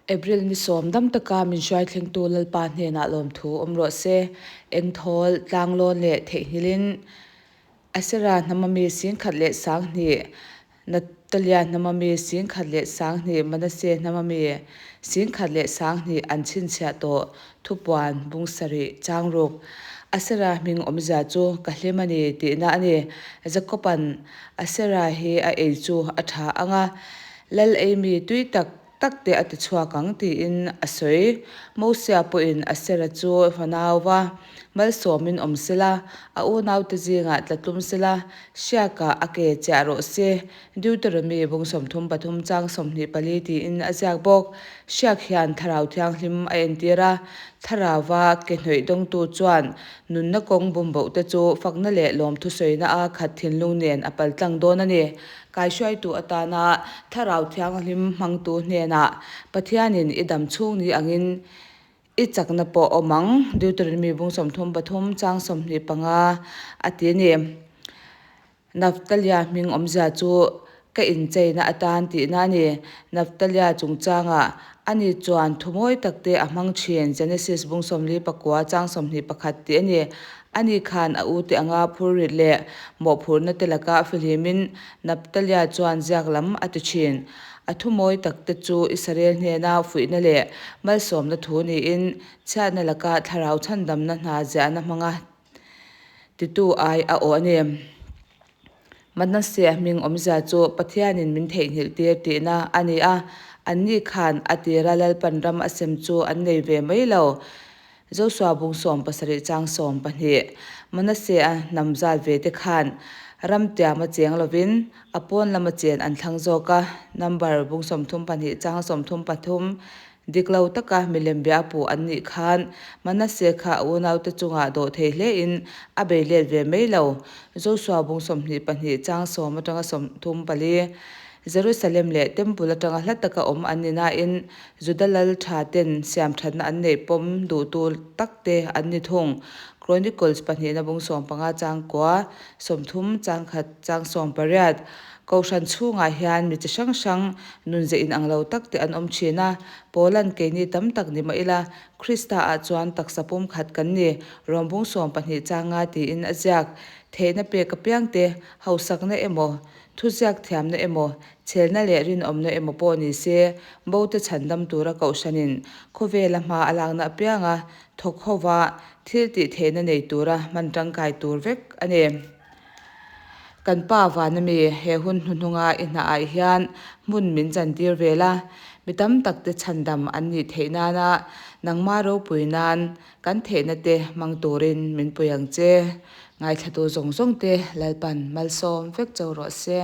April ni sawm dam taka min hruai thlengtu Lalpa hnenah lawmthu awm rawh se. Engthawl, tlanglawn leh theihnghilhin Asera hnama mi 10,000 leh 2000, Naptalia hnama mi 10,000 leh 2000, Manase hnama mi 10,000 leh 2000 an chhinchhiah tawh thupuan bung sarih chang ruk. Asera hming awmzia chu ka hlim a ni tihna a ni. Jakoba'n Asera hi a ei chu a tha ang a, Lal ei mi tui tak tak te a ti chhuak ang tiin a sawi. Mosia pawhin Asera chu fanauva malsawmin awm sela, a unaute zingah tla tlum sela, hriakah a ke chiah rawh se, Deuteronomy bung 33 chang 24 tiin a ziak bawk. Hriak hian Thlarau Thianghlim a entir a, Thlarauva ke hnawih dawngtu chuan nunna kawng bumbohte chu fakna leh lawmthu sawina a khat thinlung nen a paltlang dawn a ni. Kaihruaitu atana Thlarau Thianghlim hmangtu hnenah Pathianin i dam chhung ni angin i chakna pawh awm ang, Deuteronomy bung 33 chang 25 a ti a ni. Naftalia hming awmzia chu ka incheina atan tihna a ni. Naftalia chungchangah ani chuan thu mawi takte a hmang thin, Genesis bung 49 chang 21 tih a ni. Ani khan a ute anga phurrit leh mawhphurhna te laka fihlimin Naptalia chuan ziak lam a ti thin. A thu mawi tak te chu Israel hnena fuihna leh malsawmna thu niin chhiatna laka thlarau chhandamna hna ziahna hmanga titu ai a awh a ni. Manaseh hming awmzia chu Pathianin min theihnghilh tir tihna a ni a, anni khan a tira Lalpan ram a sem chu an nei ve mai lo. Josua bung 17 chang 12 Manaseh-a hnam zat ve te khan ram tiam a cheng lovin a pawn lama chen an thlang zawk a, Number bung 34 chang 33 Dik lo taka milem bia puh an nih khan Manase kha a unaute chungah dawh thei hlein a bei let ve mai lo. Josua bung 22 chang sawm atanga 34 Jerusalem leh Temple atanga hla taka awm an ni nain Juda lal tha ten siamthatna an neih pawm duhtu tak te an ni thung. Chronicles pahnihna bung 15 chang kua 30 chang khat chang 18 Kohhran chhungah hian mi chi hrang hrang nunze inang lo tak te an awm thin a, Paula'n keini tam tak ni mah ila, Krista-ah chuan taksa pumkhat kan ni, rawngbung 12 changa tiin a ziak. Theihna pek apiang te, hausakna emaw, thuziak thiamna emaw, chhelna leh rinawmna emaw pawh ni se, bote chhandam tura kohhranin khawvela hma a lakna apianga thawk hova thil tih theihna nei tura hman tangkai tur vek a ni. Kan pa vana mi he hun hnuhnunga i hnaah hian hmun min chantir vel a, mi tam tak te chhandam an nih theih nana nangma ropui nan kan theihna te hmang turin min pui ang che. Ngaithlatu zawng zawng te Lalpan malsawm vek cho rawh se.